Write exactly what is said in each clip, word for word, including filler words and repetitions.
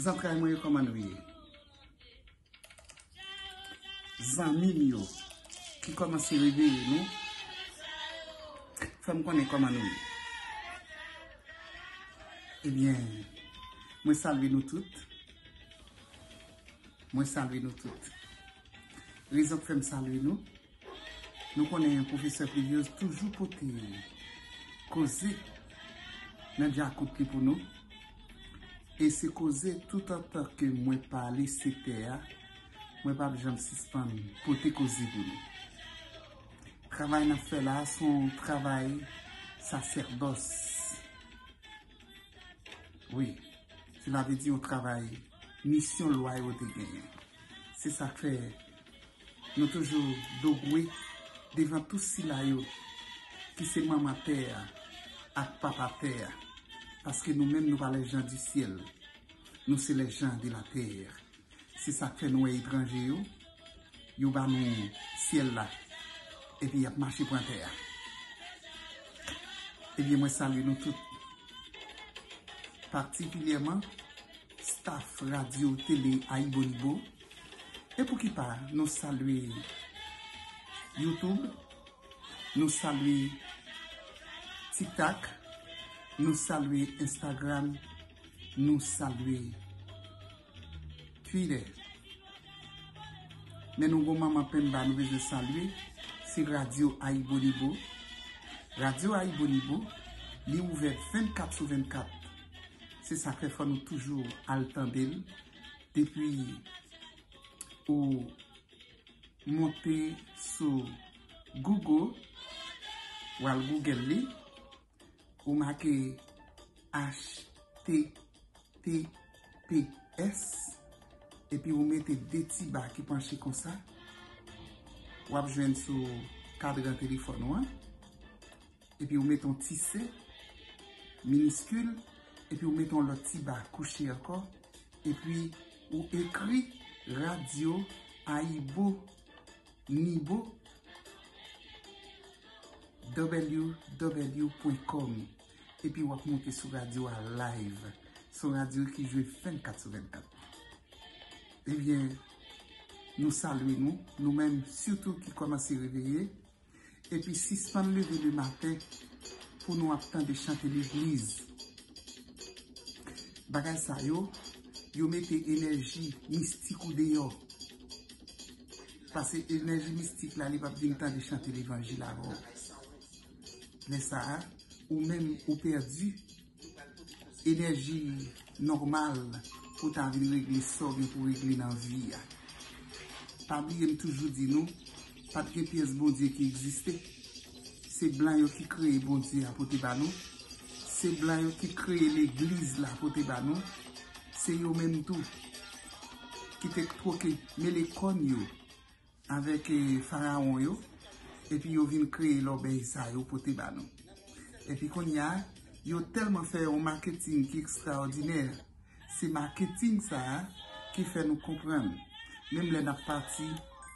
Zantray mwen yo, kòman nou ye? Zanmi m yo ki kòmanse reveye nou, fè m konnen kòman nou ye. Ebyen, mwen salye nou tout. Mwen salye nou tout. Rezon k fè m salye nou, nou konnen pwofesè Pluviose toujou pote koze nan djakout li pou nou. E se koze toutotan ke mwen pale sektè a, mwen p ap janm sispann pote koze pou nou. Travay n ap fè la a se yon travay sasèdòs. Wi, sela vle di yon travay misyon lwa yo te genyen. Se sa k fè nou toujou dogwe devan tout sila yo ki se manman tè a ak papa tè a, paske nou menm nou pa les gens du ciel, nou se les gens de la terre. Se sa k fè nou wè etranje yo, yo ba nou syèl la, epi y ap mache pran tè a. Ebyen, mwen salye nou tout, patikilyèman staff radyo tele Ayibonibo. E pou ki pa, nou salye YouTube, nou salye TikTok, nou salye Instagram, nou salye Twitter. Men nou gon manman penba nou bezwen salye, se Radyo Ayibonibo. Radyo Ayibonibo, li ouvè vennkat sou vennkat. Se sa k fè fò nou toujou al tande l. Depi ou monte sou Google, w al Google li, ou make H T T P S, epi ou mete de ti ba ki panche konsa, w ap jwenn sou kadran telefòn ou an, epi ou mete yon ti C miniskil, epi ou mete yon lòt ti ba kouche ankò, epi ou ekri Radyo Ayibo Nibo, w w w pwen kòm, epi w ap monte sou radyo a live. Se yon radyo ki jwe vennkat sou vennkat. Ebyen, nou salye nou, nou menm sitou ki kòmanse reveye, epi sispann leve lematen pou nou ap tande chante legliz. Bagay sa yo, yo mete enèji mistik ou deyò. Pase enèji mistik la, li p ap vin tande chante levanjil avè w. Lè sa a, ou menm, ou pèdi enèji nòmal pou w ta vin regle sa w gen pou regle nan vi a. Pa bliye m toujou di nou, pa t gen pyès Bondye ki egziste. Se blan yo ki kreye Bondye a pote ba nou. Se blan yo ki kreye legliz la pote ba nou. Se yo menm tou ki te twoke mele kòn yo avèk, eh, farawon yo, epi yo vin kreye lòbèy sa yo pote ba nou. Epi kounye a, yo tèlman fè yon maketing ki ekstraòdinè. Se maketing sa a ki fè nou konprann. Menm lè n ap pati,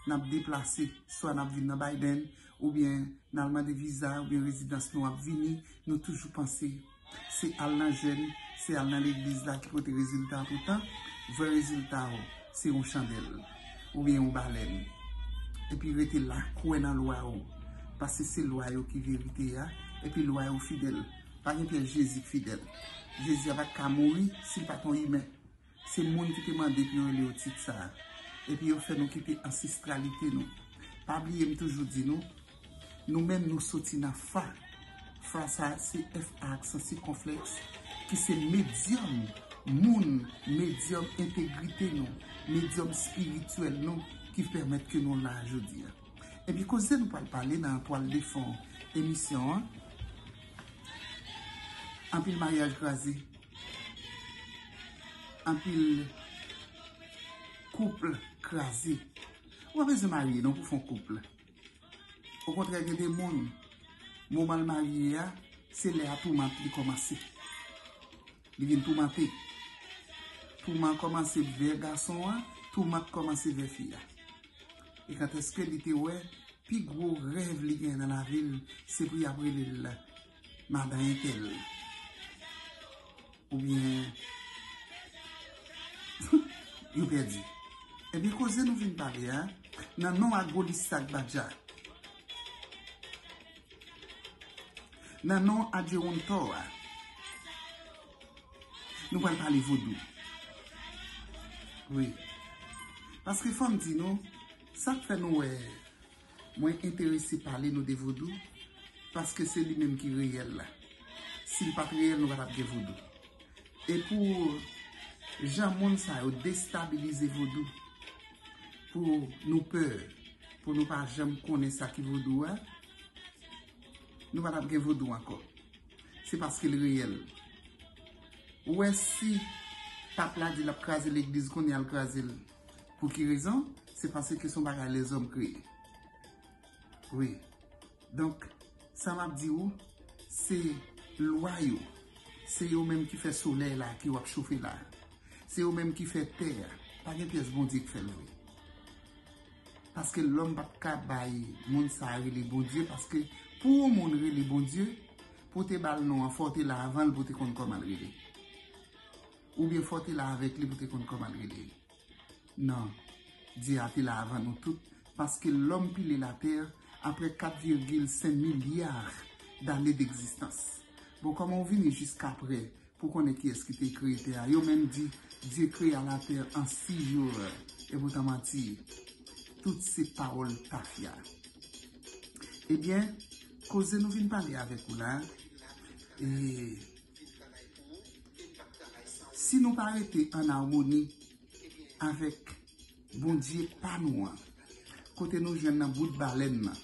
n ap deplase, swa n ap vin nan Biden, oubyen n al mande viza, oubyen rezidans nou ap vini, nou toujou panse se al nan jèn, se al nan legliz la ki pote rezilta. Poutan, vrè rezilta w, se yon chandèl, oubyen yon balèn. Epi rete la, kwè nan lwa w, pase se lwa yo ki verite a, epi lwa yo fidèl. Pa gen pyès Jezi k fidèl. Jezi a pa t ka mouri si l pa t yon imen. Se moun ki te mande pou yo rele yo tit sa a. Epi yo fè nou kite ansestralite nou. Pa bliye m toujou di nou, nou menm nou soti nan Fa. Fa sa se F A aksan sikonflèks, ki se medyòm moun, medyòm entegrite nou, medyòm espirityèl nou ki pèmèt ke nou la jodi a. Epi koze nou pral pale nan twal de fon emisyon an, anpil maryaj kraze, anpil koup kraze. Ou pa bezwen marye non pou fè yon koup. Okontrè, gen de moun, moman l marye a, se lè a toumant li kòmanse. Li vin toumante. Toumant kòmanse vè gason an, toumant kòmanse vè fi a. E kantèske li te wè pi gwo rèv li gen nan lavi l, se pou y ap rele l madan entèl, oubyen Yo pèdi. Ebyen, koze nou vin pale a, nan non a Golis Sagbaja, nan non a Djewonntò a, nou pral pale vodou. Wi. Paske fò m di nou, sa k fè nou wè mwen enterese pale nou de vodou, paske se li menm ki reyèl la. Si l pa t reyèl, nou pa t ap gen vodou. E pou jan moun sa yo destabilize vodou, pou nou pè, pou nou pa janm konnen sa ki vodou a, nou pa t ap gen vodou ankò. Se paske l reyèl. Ou wè, si pap la di l ap kraze legliz, kounye a l kraze l. Pou ki rezon? Se paske se yon bagay lèzòm kreye. Wi. Donk, sa m ap di ou, se lwa yo. Se yo menm ki fè solèy la ki w ap chofe la. Se yo menm ki fè tè a. Pa gen pyès Bondye ki fè l vre. Paske lòm p ap ka bay moun sa a rele Bondye, paske pou yon moun rele Bondye, pou w te ba l non an, fò w te la avan l pou w te konn kòman l rele. Oubyen fò w te la avèk li pou w te konn kòman l rele. Non, Dye a te la avan nou tout, paske lòm pile latè apre kat virgil senk milya dane degzistans. Bon, kòman w vini jiskapre pou konnen kiyès ki te kreye tè a? Yo menm di, Dieu créa la terre en six jours. E poutan manti, tout se pawòl tafya. Ebyen, koze nou vin pale avèk ou la, e si nou pa rete an amoni avèk Bondye pa nou an, kote nou jwenn nan bout balèn nan,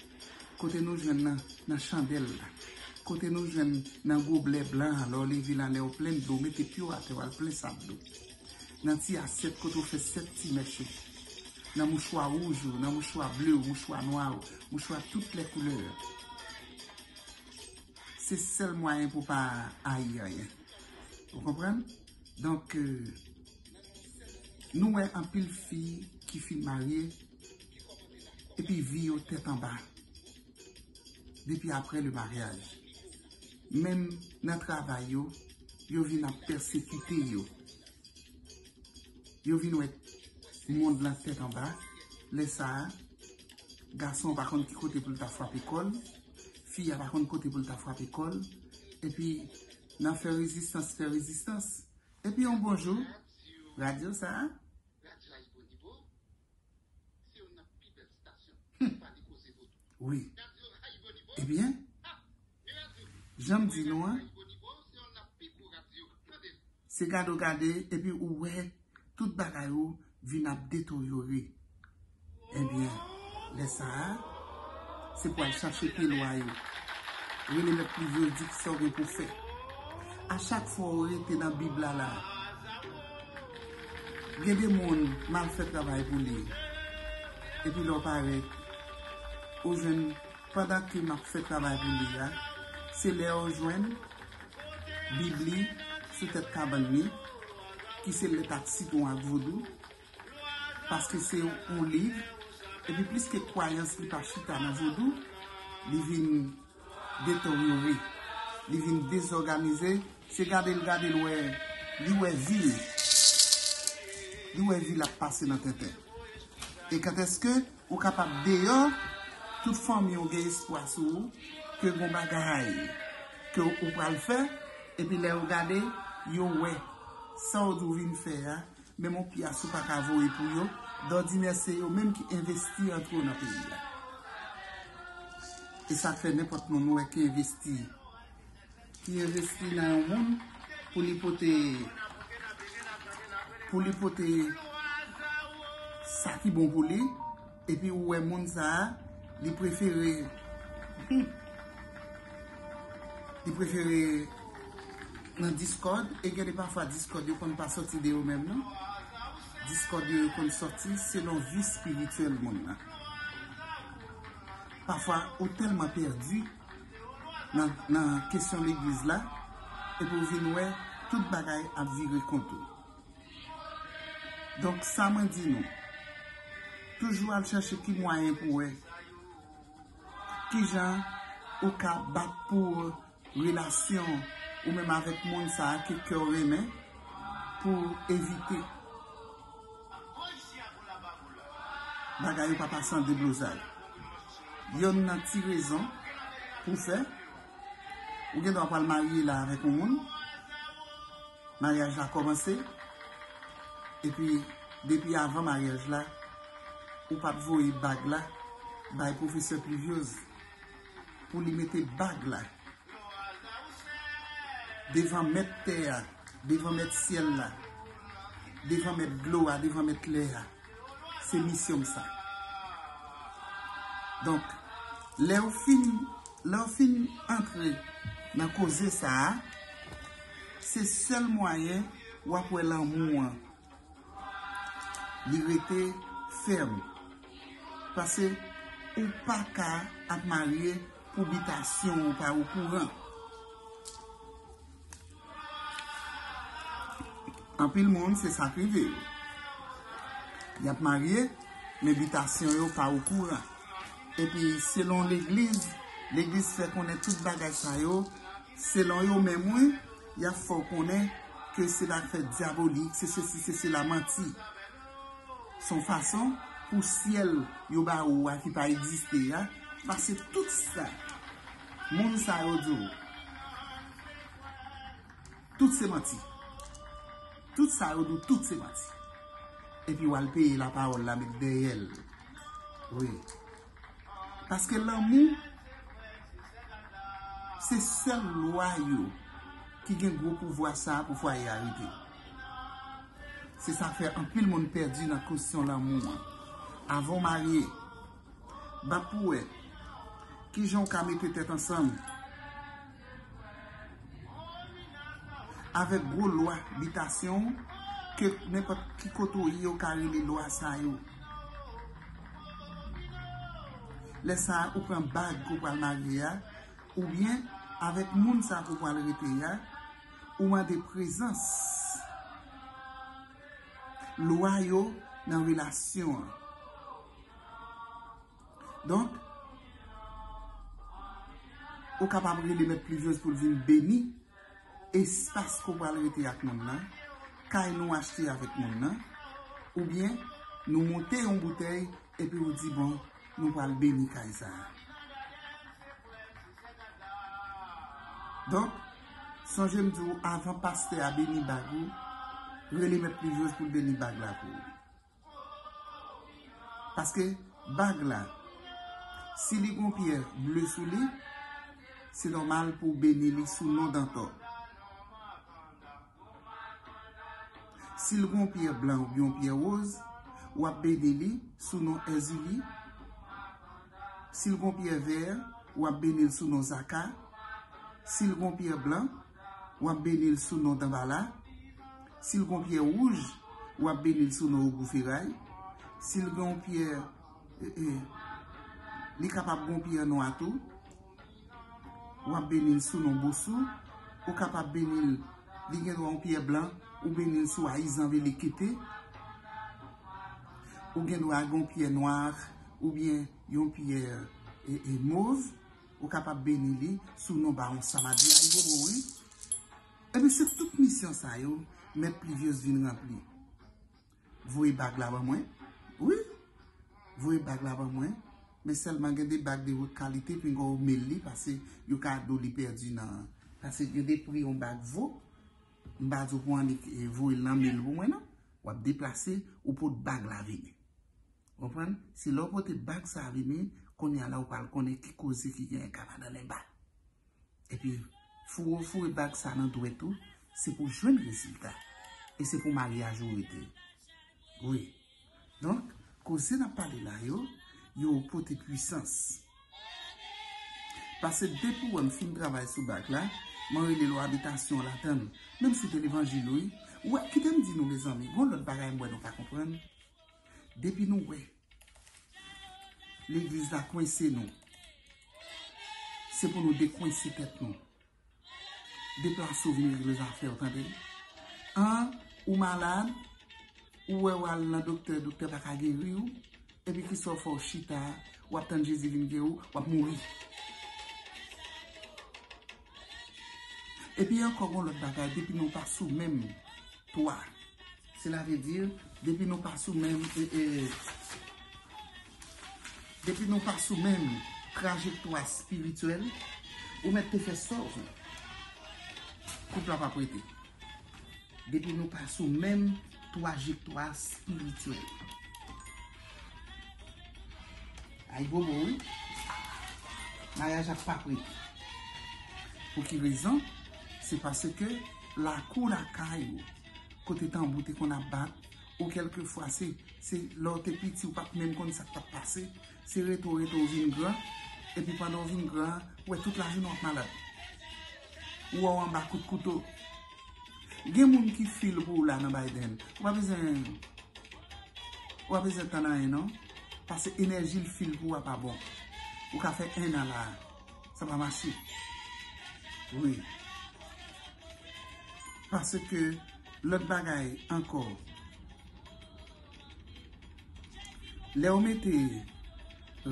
kote nou jwenn nan, nan chandèl la, kote nou jwenn nan goblè blan an, lè w leve l anlè w plen dlo, mete pye w atè w al plen sab dlo. Nan ti asyèt kote w fè sèt ti mèche, nan mouchwa wouj ou, nan mouchwa ble ou, mouchwa nwa ou, mouchwa tout lè koulè. Se sèl mwayen pou pa ayi anyen. Ou konprann? Donk, euh, nou wè anpil fi ki fin marye, epi vi yo tèt anba. Depi apre le maryaj. Menm nan travay yo, yo vin ap pèsekite yo. Yo vin wè mond lan tèt anba. Lè sa a, gason an pa konn ki kote pou l ta frape kò l, fi a pa konn kote pou l ta frape kò l, epi nan fè rezistans, fè rezistans. Epi yon bon jou, radyo sa a, wi. Ebyen, jan m di nou an, se gade w gade, epi ou wè tout bagay ou vin ap deteryore. Ebyen, lè sa a, se pou al chache pye lwa yo. Rele mèt plizyè di ki sa w gen pou fè. A chak fwa w rete nan Bib la la, gen de moun m al fè travay pou li. Epi lè w parèt, ou jwenn, pandan ke m ap fè travay pou li a, se lè w jwenn Bib li sou tèt kabann li, ki se lèt ak sitwon ak vodou, paske se yon liv, epi plis ke kwayans li pa chita nan vodou, li vin deteryore, li vin dezòganize, se gade l gade l wè, li wè vi l, li wè vi l ap pase nan tenten. E kantèske ou kapab deyò, tout fanmi w gen espwa sou ou, ke gon bagay ke ou pral fè, epi lè yo gade, yo wè sa w di w vin fè a, menm yon pyas ou pa ka voye pou yo, dòdinè se yo menm ki envesti antre w nan peyi a. E sa k fè nenpòt moun ou wè ki envesti, ki envesti nan yon moun pou li pote, pou li pote sa ki bon pou li, epi ou wè moun sa a, li prefere, li prefere nan diskòd, e gen de pafwa diskòd yo konn pa sòti de yo menm non. Diskòd yo, yo konn sòti selon vi espirityèl moun nan. Pafwa, ou tèlman pèdi nan, nan kesyon legliz la, epi w vin wè tout bagay ap vire kont ou. Donk, sa mwen di nou, toujou al chèche ki mwayen pou wè kijan ou ka bat pou relasyon ou menm avèk moun sa a ke kè w renmen, pou evite bagay yo pa pase an deblozay. Yonn nan ti rezon pou fè, ou gen dwa pral marye la avèk yon moun, maryaj la kòmanse, epi depi avan maryaj la, ou pa t voye bag la bay pwofesè Pluviose pou li mete bag la devan mèt tè a, devan mèt syèl la, devan mèt dlo a, devan mèt lè a. Se misyon m sa. Donk, lè w fin, lè w fin antre nan koze sa a, se sèl mwayen w ap wè lanmou an li rete fèm. Paske ou pa ka ap marye pou bitasyon ou pa okouran. Anpil moun, se sa k rive yo. Y ap marye, men bitasyon yo pa okouran. Epi, selon legliz, legliz fè konnen tout bagay sa yo, selon yo menm, wi, y ap fè w konnen ke se bagay fè dyabolik, se sesi, se sela, manti. Se yon fason pou syèl yo ba ou a ki pa egziste a, pase tout sa moun sa yo di w. Tout se manti. Tout sa yo di w, tout se manti. Epi w al peye lapawòl la met dèyè l. Wi. Paske lanmou, se sèl lwa yo ki gen gwo pouvwa sa a pou fwaye a rete. Se sa k fè anpil moun pèdi nan kesyon lanmou an. Avan w marye, bat pou w wè kijan w ka mete tèt ansanm avèk gwo lwa bitasyon w, ke nenpòt ki kote w ye, yo ka rele lwa sa yo. Lè sa a, ou pran bag ke w pral marye a, oubyen avèk moun sa ke w pral rete a, ou mande prezans lwa yo nan relasyon an. Donk, ou kapab rele mèt Pluviose pou l vin beni espas ke w pral rete ak moun nan, kay nou achte avèk moun nan, oubyen nou monte yon boutèy epi ou di, bon, nou pral beni kay sa a. Donk, sonje m di w, avan pastè a beni bag ou, rele mèt Pluviose pou l beni bag la pou ou. Paske bag la, si li gon pyè ble sou li, se nòmal pou w beni li sou non Dantò. Si l gon pyè blan oubyen yon pyè woz, w ap beni li sou non Èzili. Si l gon pyè vè, w ap beni l sou non Zaka. Si l gon pyè blan, w ap beni l sou non Danbala. Si l gon pyè wouj, w ap beni l sou non Ogou Feray. Si l gon pyè, e, e, li kapab gon pyè nwa tou, w ap beni l sou non Bosou. Ou kapab beni l, li gen dwa yon pyè blan, ou beni l sou Ayizan Velekete. Ou gen dwa gon pyè nwa oubyen yon pyè, e, e, mov. Ou kapab beni li sou non Bawon Samadi Ayibobo, wi. Ebyen, se tout misyon sa yo, mèt Pluviose vin ranpli. Voye bag la ban mwen. Wi. Voye bag la ban mwen. Men sèlman gen de bag de wot kalite, pinga w mele li, paske yo ka di w li pèdi nan, paske gen de pri yon bag vo. M pa di w pou annik, e, voye l nan mele pou mwen, non. W ap deplase, ou pot bag la vini. Konprann? Se lè w pote bag sa a vini, kounye a la ou pral konnen ki koze ki genyen ka madan Lenba. Epi, foure w foure bag sa a nan dwèt ou, se pou jwenn rezilta. E se pou maryaj ou rete. Wi. Donk, koze n ap pale la yo, yo pote pwisans. Paske depi w wè m fin travay sou bag la, mwen rele lwa bitasyon an ladan l. Menm si w te levanjil, wi. Ou wè, kite m di nou, mezanmi, gon lòt bagay m wè nou pa konprann. Depi nou wè legliz la kwense nou, se pou nou dekwense tèt nou. Deplase w vin regle zafè w, tande? An, ou malad, ou wè w al nan doktè, doktè pa ka geri w, epi kisa w fè w chita, w ap tann Jezi vin geri w, w ap mouri. Epi ankò gon lòt bagay, depi nou pa sou menm twa, sela vle di, depi nou pa sou menm, e, e, Depi nou pa sou menm trajektwa espirityèl, ou mèt te fè sa w vle. Koup la p ap rete. Depi nou pa sou menm trajektwa espirityèl. Ay bobo, wi. Maryaj la p ap rete. Pou ki rezon? Se paske lakou lakay ou, kote tanbou te konn ap bat, ou kèlkefwa se, se lè w te piti, ou pa t menm konn sa k t ap pase, se rete w rete w vin gran, epi pandan w vin gran, ou wè tout lajounen w ap malad. Ou wè w anba kout kouto. Gen moun ki fil pou ou la nan Biden. Ou pa bezwen, ou pa bezwen tann anyen non. Paske enèji l fil pou ou a pa bon. Ou ka fè en an la. Sa pa mache. Wi. Paske lòt bagay ankò. Lè w mete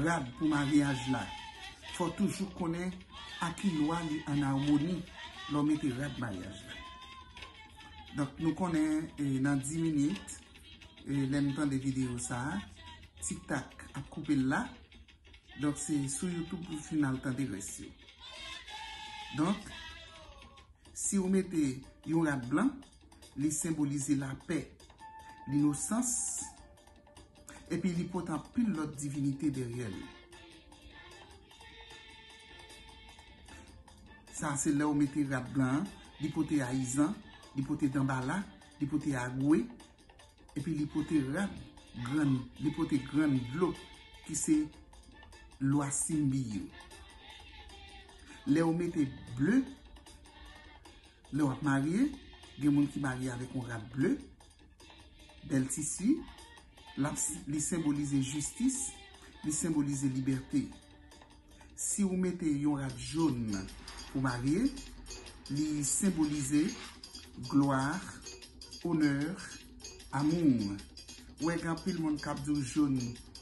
rad pou maryaj la, fò w toujou konnen a ki lwa li an amoni lè w mete rad maryaj la. Donk, nou konnen, e, nan dis minit, e, lè n tande videyo sa a, TikTok ap koupe l la. Donk, se sou YouTube pou w fin al tande rès yo. Donk, si w mete yon rad blan, li senbolize lapè, linosans, epi li pote anpil lòt divinite dèyè l. Sa se lè w mete rad blan an, li pote ayizan, li pote danbala, li pote agwe, epi li pote rad grann, li pote grann dlo ki se lwa Simbi yo. Lè w mete ble, lè w ap marye, gen moun ki marye avèk yon rad ble, bèl tisi, l ap, li senbolize jistis, li senbolize libète. Si w mete yon rad jòn pou marye, li senbolize glwa, onè, amou. Ou wè gen anpil moun k ap di w jòn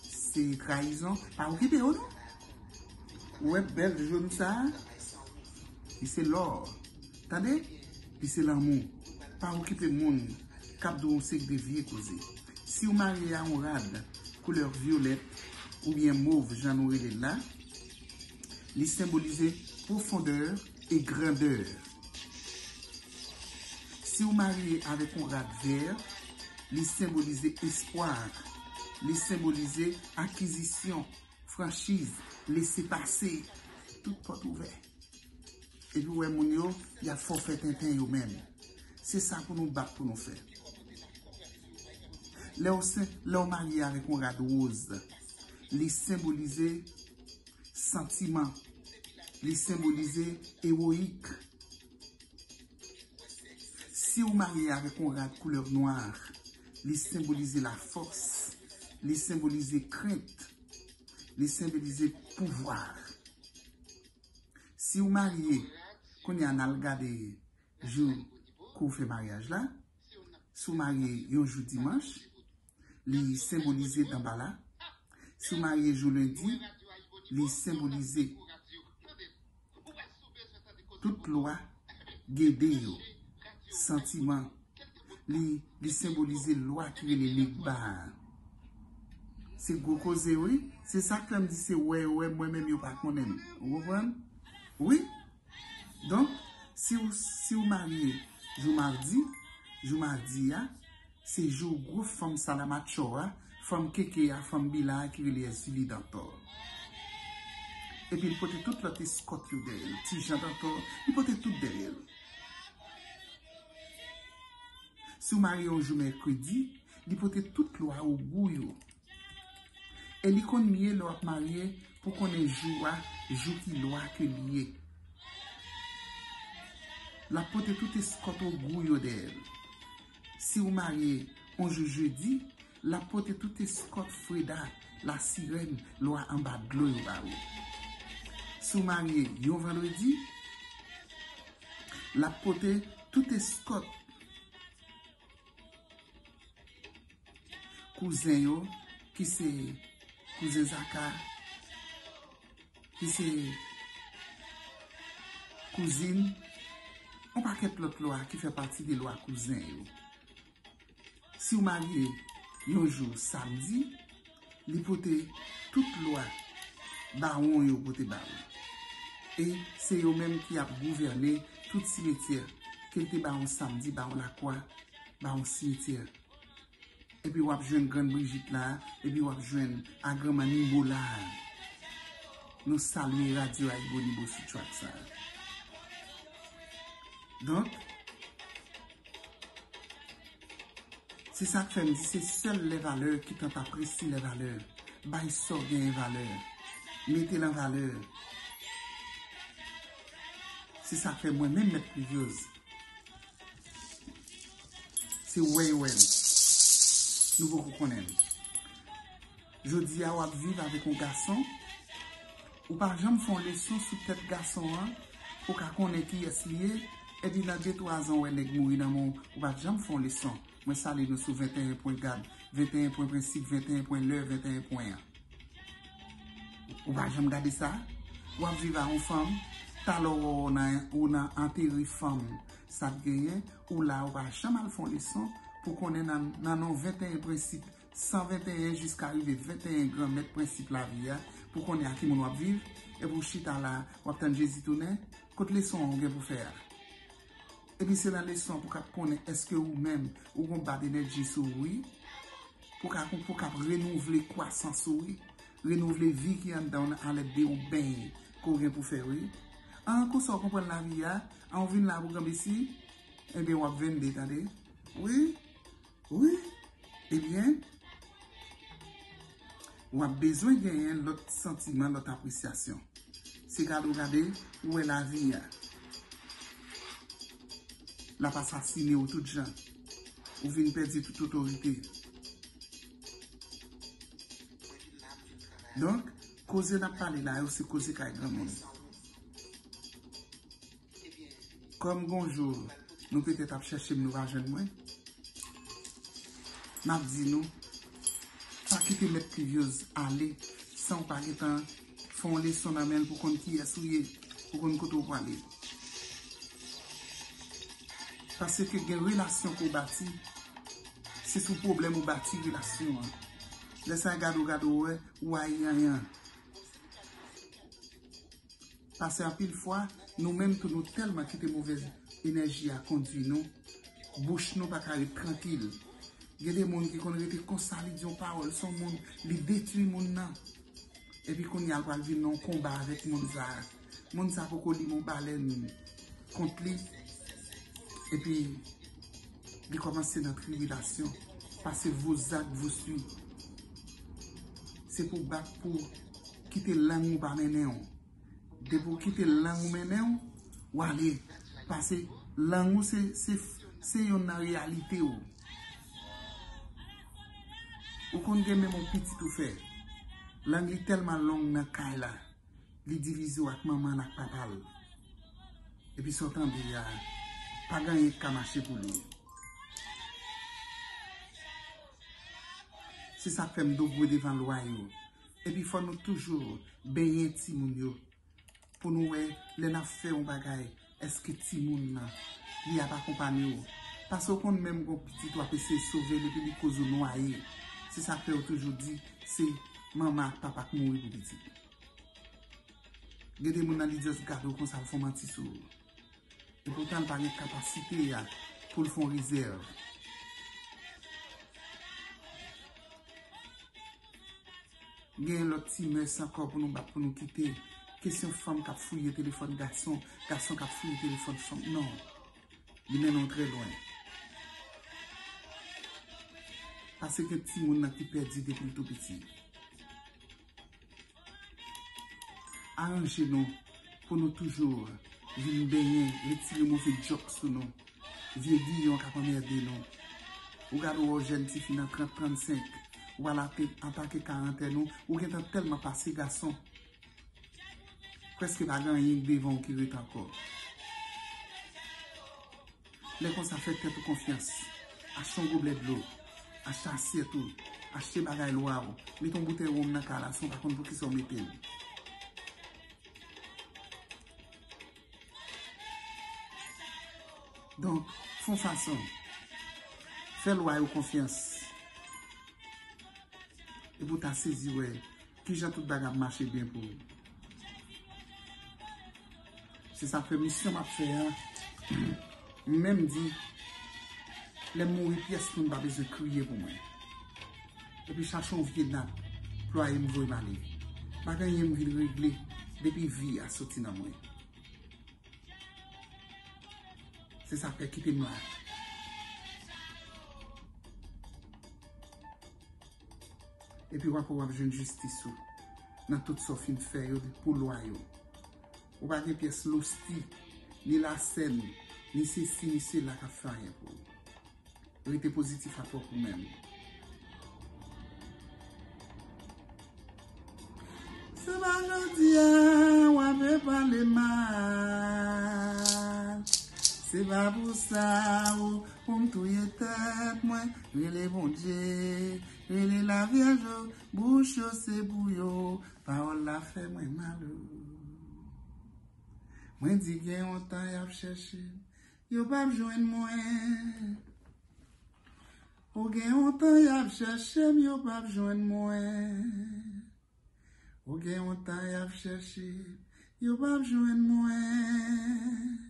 se trayizon, pa okipe yo non. Ou wè bèl jòn sa a? Li se lò. Tande? Li se lanmou. Pa okipe moun k ap di w yon seri de vye koze. Si w marye a yon rad koulè vyolèt oubyen mov, jan nou rele l la, li senbolize pwofondè e grandè. Si w marye avèk yon rad vè, li senbolize espwa, li senbolize akizisyon, franchiz, lese pase, tout pòt ouvè. Epi w wè moun yo, y ap fè w fè tenten yo menm. Se sa pou nou bat pou nou fè. Lè w sen-, lè w marye avèk yon rad woz, li senbolize santiman, li senbolize ewoyik. Si w marye avèk yon rad koulè nwa, li senbolize lafòs, li senbolize krent, li senbolize pouvwa. Si w marye, kounye a n al gade jou kou w fè maryaj la. Si w marye yon jou dimanch, li senbolize danbala. Si w marye jou lendi, li senbolize tout lwa gede yo, santiman. Li, li senbolize lwa ki rele Legba a. Se gwo koze, wi. Se sa k fè m di se wè yo wè m, mwen menm yo pa konnen m. Ou konprann? Wi. Donk, si w, si w marye jou madi, jou madi a, se jou gwo fanm salamatchò a, fanm keke a, fanm bila a ki rele Èzili Dantò. Epi l pote tout lòt eskòt yo dèyè l. Ti Jan Dantò, li pote tout dèyè l. Si w marye yon jou mèkredi, li pote tout lwa Ogou yo. E li konn lye lè w ap marye pou konnen jou a, jou ki lwa ke li ye. L ap pote tout eskòt Ogou yo dèyè l. Si w marye yon jou jedi, l ap pote tout eskòt Freda, lasirèn, lwa anba dlo yo ba ou. Si w marye yon vandredi, l ap pote tout eskòt kouzen yo, ki se kouzen Zaka, ki se kouzin, yon pakèt lòt lwa ki fè pati de lwa kouzen yo. Si w marye yon jou samdi, li pote tout lwa bawon yo pote ba ou. E se yo menm ki ap gouvène tout simetyè, ke l te bawon Samdi, bawon Lakwa, bawon simetyè. Epi w ap jwenn Grann Brijit la, epi w ap jwenn a Granma Nibo la. Nou salye radyo Ayibo Nibo sou track sa. Donk, se sa k fè m di se sèl lè valè ki tan apresye lè valè. Bay sa w genyen valè. Mete l an valè. Se sa k fè mwen menm Mèt Plivyòz. Se wè yo wè m. Nou poko konnen l. Jodi a w ap viv avèk yon gason. Ou pa janm fè yon leson sou tèt gason an pou w ka konnen kiyès li ye. Epi nan de twa zan w wè nèg mouri nan men w, ou pa janm fè yon leson. Mwen salye nou sou venteyen pwen gad, venteyen pwen prensip, venteyen pwen lè, venteyen pwen an. Ou pa janm gade sa? W ap viv a yon fanm, talè w wè w nan, ou nan antere fanm, sa k genyen, ou la, ou pa janm al fè yon leson pou konnen nan, nan non venteyen prensip, san venteyen jiska rive venteyen granmèt prensip lavi a, pou konnen a ki moun w ap viv, epi w chita la, w ap tann Jezi tounen, kot leson an w gen pou fè a? Epi se nan leson pou k ap konnen èske ou menm ou gon bad enèji sou ou wi. Pou k ap, pou k ap renouvle kwasans ou wi. Renouvle vi ki anndan w nan alèd de yon beny ke w gen pou fè wi. An, konsa w konprann lavi a? An, w vin la pou granmesi? Enben w ap vennde tande. Wi. Wi, ebyen, w ap bezwen genyen lòt santiman, lòt apresyasyon. Se gade w gade, ou wè lavi a. L ap asasine w tout jan. Ou vin pèdi tout otorite. Donk, koze n ap pale la yo, se koze kay granmoun. Kòm gon jou, nou petèt ap chèche m, nou pa jwenn mwen. M ap di nou, pa kite Mèt Plivyòz ale san w pa gentan fè yon leson nan men l pou konn kiyès ou ye, pou konn kote w prale. Paske gen relasyon ke w bati, se sou pwoblèm ou bati relasyon an. Lè sa gade w, gade w, wè, ou ayi anyen. Paske anpil fwa, nou menm tou nou tèlman kite movèz enèji a kondui nou, bouch nou pa ka ret trankil. Gen de moun ki konn rete konsa, li di yon pawòl sou moun, li detwi moun nan. Epi kounye a l pral vin nan yon konba avèk moun sa a. Moun sa a poko li yon balèn kont li. Epi li kòmanse nan tribilasyon. Paske vos actes vous suivent. Se pou bat pou kite lang ou pa mennen w. Depi w kite lang ou mennen w, w ale. Paske lang ou se, se, se yonn nan reyalite w. Ou konn gen menm yon pitit ou fè. Lang li tèlman long nan kay la, li divize w ak manman l ak papa l. Epi sa w tande a, pa gen anyen ki ka mache pou li. Se sa k fè m dogwe devan lwa yo. Epi fò nou toujou benyen timoun yo. Pou nou wè, lè n ap fè yon bagay, èske timoun nan, li ap akonpanye w? Paske w konn menm gon pitit w ap eseye sove l epi li koz ou nwaye. Se sa k fè yo toujou di, se manman ak papa k mouri pou pitit. Gen de moun nan li just gade w konsa l fè w manti sou ou. Epoutan l pa gen kapasite a pou l fè yon rezèv. Gen lòt ti mès ankò pou nou bat pou nou kite. Kesyon fanm k ap fouye telefòn gason, gason k ap fouye telefòn fanm. Non. Li mennen w trè lwen. Paske gen timoun nan ki pèdi depi l tou piti. Aranje nou pou nou toujou vin benyen, retire move djòk sou nou. Vye giyon k ap anmède nou. Ou gade w wè w jèn tifi nan trant, trannsenk, w al ate-, atake karantèn ou, ou gentan tèlman pase gason. Prèske pa gen anyen k devan w ki ret ankò. Lè konsa fè tèt ou konfyans. Achte yon goblè dlo. Achte asyèt ou. Achte bagay lwa w. Mete yon boutèy wonm nan kay la san w pa konn poukisa w mete l. Donk, fè yon fason. Fè lwa yo konfyans. Epi w ta sezi wè Kijan tout bagay ap mache byen pou ou? Se sa k fè misyon m ap fè a. M menm di, lè m mouri, pyès moun pa bezwen kriye pou mwen. Epi chache yon vye nat, plwaye m, voye m ale. Pa gen anyen m vin regle depi vi a soti nan mwen. Se sa k fè kite m la. Epi w ap wè w ap jwenn jistis ou nan tout sa w fin fè yo pou lwa yo. Ou pa gen pyès losti, ni lasèn, ni sesi, ni sela k ap fè anyen pou ou. Rete pozitif a pwòp ou menm. Se pa jodi a w ap pale mal. Se pa pou sa ou pou m touye tèt mwen. Rele Bondye, rele Lavyèj yo, bouch yo se pou yo, pawòl la fè mwen mal o. Mwen di gen yon tan y ap chèche m, yo p ap jwenn mwen. O gen yon tan y ap chèche m, yo p ap jwenn mwen. O gen yon tan y ap chèche m, yo p ap jwenn mwen.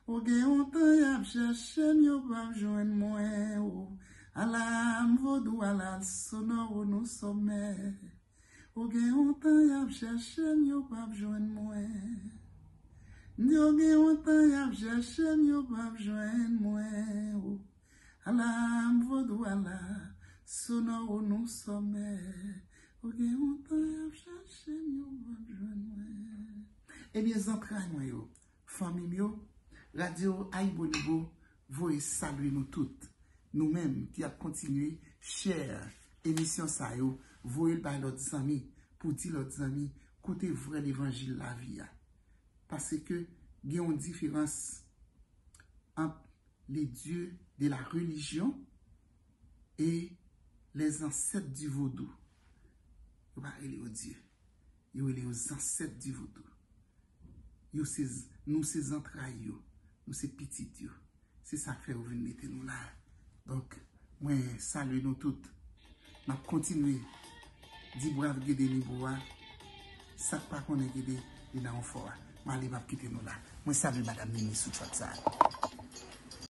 O gen yon tan y ap chèche m, yo p ap jwenn mwen. O, alarm vodou, alarm sonore, nous sommes. O gen yon tan y ap chèche m, yo p ap jwenn mwen. M di o gen yon tan y ap chèche m, yo p ap jwenn mwen. O, alarm vodou, alarm sonore, nous sommes. O gen yon tan y ap chèche m, yo p ap jwenn mwen. Ebyen, zantray mwen yo, fanmi m yo, Radyo Ayibobo voye salye nou tout. Nou menm ki ap kontinye share emisyon sa yo, voye l bay lòt zanmi, pou di lòt zanmi, koute vrè levanjil lavi a. Paske gen yon diferans ant les dieux de la religion et les ancêtres du vodou. Yo pa rele yo dye. Yo rele yo zansèt di vodou. Yo se, nou se zantray yo. Nou se pitit yo. Se sa k fè yo vin mete nou la. Donk, mwen salye nou tout. M ap kontinye di brav Gede Nibo a. Sa k pa konnen Gede, li nan yon fò a. M ale, m ap kite nou la. Mwen salye madanm Nini sou chat sa a.